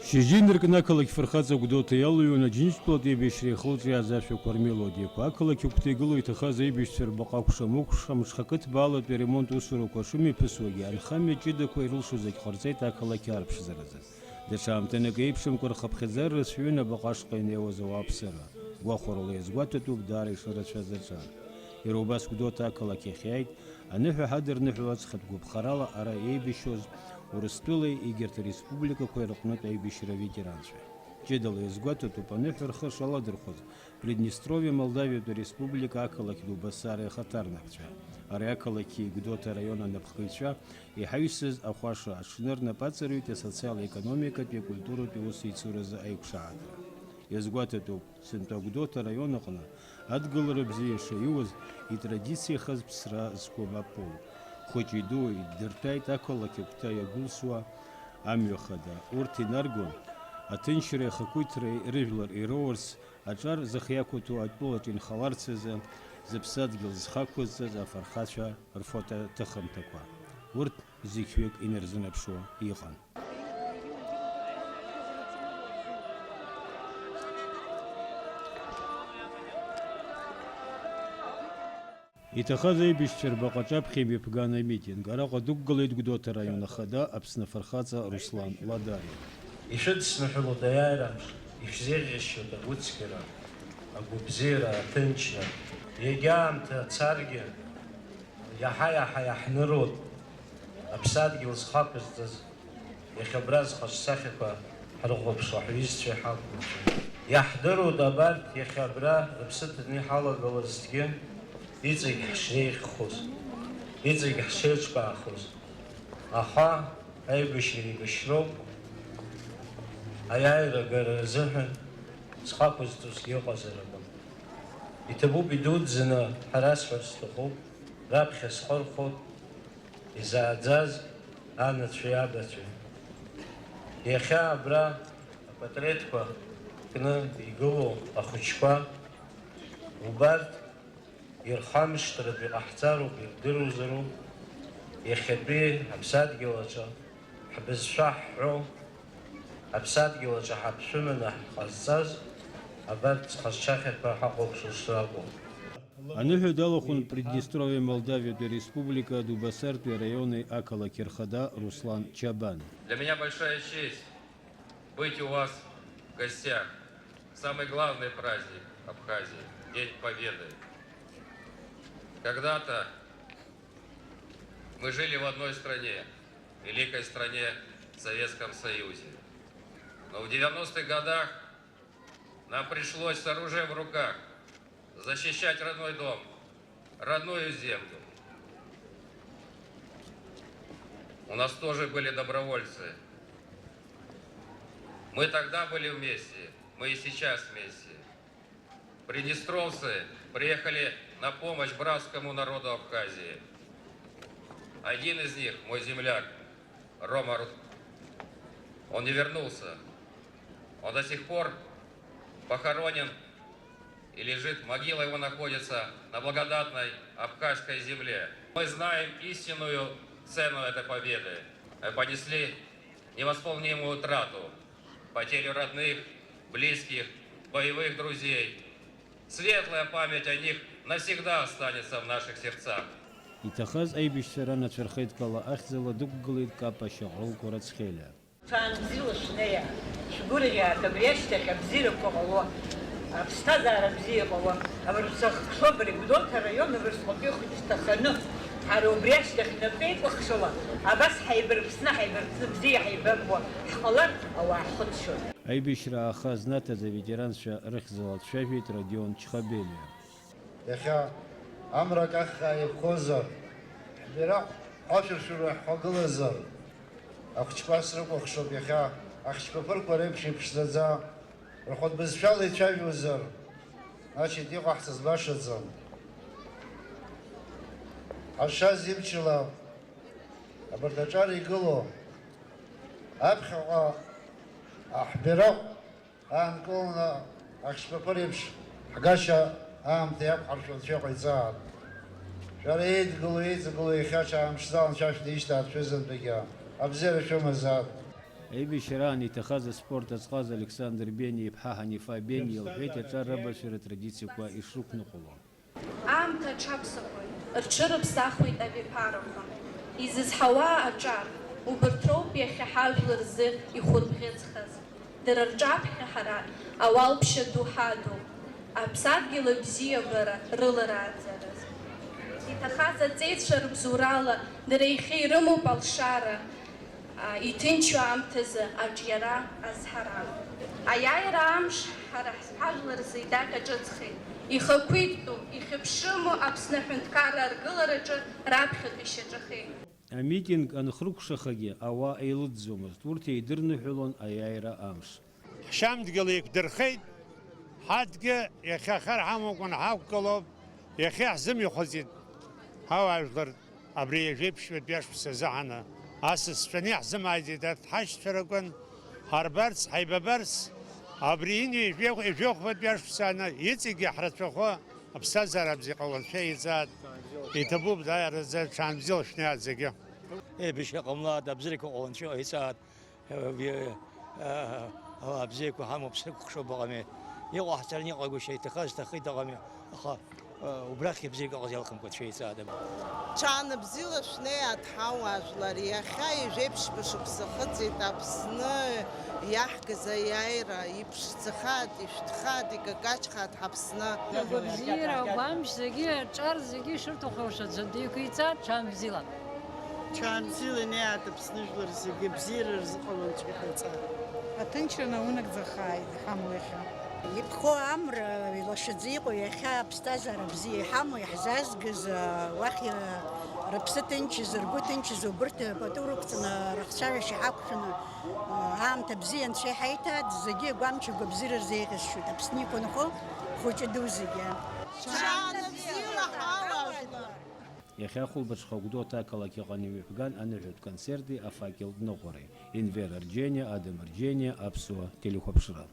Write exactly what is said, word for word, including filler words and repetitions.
Шьыжьы инаркны ақалақь фырхаҵа Гәдоуҭа иалыҩуан Аџьынџьтәылатә еибашьра иахылҿиааз ашәақәа рмелодиақәа. Ақалақь агәҭа игылоу иҭахаз аибашьцәа рбаҟа акәша-мыкәша, мышхакы ҭбаалатәи аремонт усурақәа шымҩаԥысуагьы, анхамҩа ҷыдақәа ирылшо зегь ҟарҵеит ақалақь аарԥшӡаразы. Даҽа аамҭанык еиԥшымкәа рхыԥхьаӡара рацәаҩын абаҟа ашҟа инеиуаз ауааԥсыра. Гәахәарала иазгәаҭатәуп даара ишырацәаз аҿар. Иара убас Гәдоуҭа ақалақь ахь иааит, аныҳәа ҳадырныҳәалац хатә гәаԥхарала ара еибашьуаз Урыстәылеи егьырҭ ареспубликақәеи рыҟнытә аибашьра аветеранцәа. Ҷыдала иазгәаҭатәуп аныҳәа рхы шаладырхәыз Приднестровиа Молдавиатәи ареспублика ақалақь Дубасариа ахаҭарнакцәа. Ари ақалақьи Гәдоуҭа араион анапхгаҩцәа иҳаҩсыз ахәаша аҽны рнапы аҵарҩит асоциал-економикатәи акультуратәи усеицуразы аиқәшаҳаҭра. Иазгәаҭатәуп, сынтәа Гәдоуҭа араион аҟны адгылара бзиа шаиуаз, итрадициахаз ԥсра зқәым аполк. Хәыҷи дуи ддырҭәааит ақалақь агәҭа иагәылсуа амҩа хада. Урҭ инаргон аҭынчреи ахақәиҭреи рыжәлар ироурц, аҿар зых иақәиҭу атәылаҿ инхаларц азы, зыԥсадгьыл зхы ақәызҵаз афырхацәа рфото ҭыхымҭақәа. Урҭ зықьҩык инарзынаԥшуа иҟан. Иҭахаз аибашьцәа рбаҟа аҿаԥхьа имҩаԥган амитинг. Араҟа дықәгылеит Гәдоуҭа араион ахада Аԥсны афырхаҵа Руслан Ладариа. Ишәыдсныҳәалоит аиааира амш, ишәзеиӷьасшьоит агәыцқьара, агәабзиара, аҭынчра. Иагьа аамҭа царгьы, иаҳа-иаҳа иаҳныруеит аԥсадгьыл зхы ақәызҵаз. Иахьа абра зхаҿсахьақәа ҳрыхәаԥшуа ҳҩызцәеи ҳақәлацәеи. Иаҳдыруеит абарҭ иахьа абра рыԥсы ҭаны иҳалагылазҭгьы, иҵегь ҳшреиӷьхоз, иҵегь ҳшеиҿкаахоз. Аха аибашьра еибашьроуп, аиааира агара рзыҳәан зхы ақәызҵозгьы ыҟазар акәын. Иҭабуп идуӡӡаны ҳәа расҳәар сҭахуп, раԥхьа схы рхәып, изааӡаз анацәеи абацәеи. Иахьа абра апатреҭқәа кны игылоу ахәыҷқәа убарҭ ирхамышҭратәы иҟаҳҵароуп, ирдыруазароуп, иахьатәи ҳаԥсадгьыл аҿы ҳбызшәа ҳҳәо, ҳаԥсадгьыл аҿы ҳаԥшәыманы ҳҟазҵаз абарҭ зхаҿсахьақәа ҳахәаԥшуа шракәу. Аныҳәа далахәын Приднестровиа Молдавиатәи ареспублика Дубасартәи араиони ақалақь рхада Руслан Чабан. Для меня большая честь быть у вас в гостях. Самый главный праздник Абхазии, День Победы. Когда-то мы жили в одной стране, великой стране, Советском Союзе. Но в девяностых годах нам пришлось с оружием в руках защищать родной дом, родную землю. У нас тоже были добровольцы. Мы тогда были вместе, мы и сейчас вместе. Приднестровцы приехали на помощь братскому народу Абхазии. Один из них, мой земляк, Рома Рут-, он не вернулся. Он до сих пор похоронен и лежит, могила его находится на благодатной абхазской земле. Мы знаем истинную цену этой победы. Мы понесли невосполнимую утрату, потерю родных, близких, боевых друзей. Светлая память о них навсегда останется в наших сердцах. Иҭахаз аибашьцәа ранацәа рхеидкыла ахьӡала дықәгылеит Капа Шьаҟрыл Кәарацхелиа. Ҽаанбзиала шәнеиааит, шәгәырӷьааит, абри ашьҭахь абзиарақәа ҟало, аԥсҭазаара бзиа иҟало, абыржә сахԥшуа абри Гәдоуҭа араион абыржәҵәҟьа ихәыҷы ҭаханы, ҳара убри ашьҭахь напеикәыхшала абас ҳаибарԥсны, ҳаибарԥсны бзиа ҳаибабуа ҳҟалар, ауаа ҳхыччоит. Аибашьра ааха знаҭаз аветеранцәа рыхьӡала дцәажәеит Родион Чхабелиа. Иахьа амра акаххаа еиқәхозар, ҳбираҟ ҳашәыршәыруа иаҳхагылазар, ахәыҷқәа срыкәыхшоуп иахьа ахьчԥаԥырқәа реиԥш иԥшӡаӡа, рхатә бызшәала ицәажәозар, значит, иҟаҳҵаз башаӡам. Ҳазшаз имчала абарҭ аҿар игылоу аԥхьаҟа аҳбираҟ аанкыланы ахьчԥаԥыр еиԥш ҳгашьа аамҭа иақәҳаршәо Анцәа иҟаиҵааит. Шәара еидгыло, еиҵагыло иахьа ҽаамԥшӡала Анцәа шәнеишьҭааит шәызынтәыгьы. Абзиара шәымазааит. Аибашьраан иҭахаз аспорт азҟаз Александр Бениа иԥҳа Ҳанифа Бениа илҳәеит аҿар рабашәара традициақәа ишрықәныҟәало. Аамҭа аҽаԥсахуеит, рҽырыԥсахуеит абиԥарақәа. Изызҳауа аҿар, убырҭ роуп иахьа ҳажәлар рзы ихәырбӷьыцхаз. Дара рҿаԥхьа ҳара ауалԥшьа ду ҳадуп, аԥсадгьыл абзиабара рыларааӡараз. Иҭахаз аҵеицәа рыбзоурала дара иахьа ирымоуп алшара, иҭынчу аамҭазы аҿиара азҳара. Аиааира амш ҳара ҳажәлар рзы идаҟьа ҿыцхеит. Ихақәиҭтәу, ихьыԥшыму Аԥсны аҳәынҭқарра аргылараҿы раԥхьатәи шьаҿахеит. Амитинг анхрыкәшахагьы ауаа еилыҵӡомызт, урҭ еидырныҳәалон аиааира амш. Ҳшьамдгьыл еиқәдырхеит, ҳадгьы иахьа хар ҳамамкәан ҳақәгылоуп, иахьа иаҳзымҩахыҵит ҳауаажәлар абри ҩажәеиԥшьбатәи ашықәс азыҳәаны, асасцәаны иаҳзымааиӡеит арҭ ҳашьцәа ракәын, ҳарбарц, ҳаибабарц, абри ҩажәи-, ҩажәихәбатәи ашықәс ааны иҵегьгьы ҳрацәахо аԥсҭазаара абзиаҟа Уанцәа иҵааит, иҭабуп даараӡа ҽаанбзиала шәнеиааит зегьы. Еибашьра ҟамлааит, абзиарақәа Уанцәа иҵааит. Абзиақәа ҳамоуп, срыкәыхшоуп, ыҟами. Иҟаҳҵараны иҟагәышьа, иҭахаз ҭахеит, ыҟами. Аха убрахь абзиак ыҟаз иалхымкәа, шәеицаадам. Ҽаанбзиала шәнеиааит ҳауаажәлар, иахьа ҩажәеиԥшьба шықәса хыҵит Аԥсны иаҳгаз аиааира, иԥшӡахааит, ишәҭхааит, икакаҷхааит ҳаԥсны. Агәабзиара, агәамч зегьы, аҿар зегьы ишырҭаху еиԥш аӡәы деиқәиҵааит, ҽаанбзиала. Ҽаанбзиала инеиааит Аԥсны жәлар зегьы, абзиара рзыҟалон Анцәа иҟаиҵааит. Аҭынчра наунагӡахааит, иҳамоу иахьа. Иԥхоу амра илашаӡа иҟоу иахьа аԥсҭазаара бзиа иҳамоу, иаҳзаазгаз, уахь рыԥсы ҭынчыз, ргәы ҭынчыз, убырҭ пату рықәҵаны рыхцәажәашьа ҳақәшәаны, аамҭа бзиа Анцәа иҳаиҭааит, зегьы агәамч агәабзиара рзеиӷьасшьоит Аԥсны иқәынхо хәыҷы ду зегьы. Ҽаанбзиала ҳауаажәлар! Иахьа ахәылбыҽха Гәдоуҭа ақалақь аҟны имҩаԥган аныҳәатә концерти афакелтә ныҟәареи. Енвер Арџьениа, Адам Арџьениа, Аԥсуа телехәаԥшра.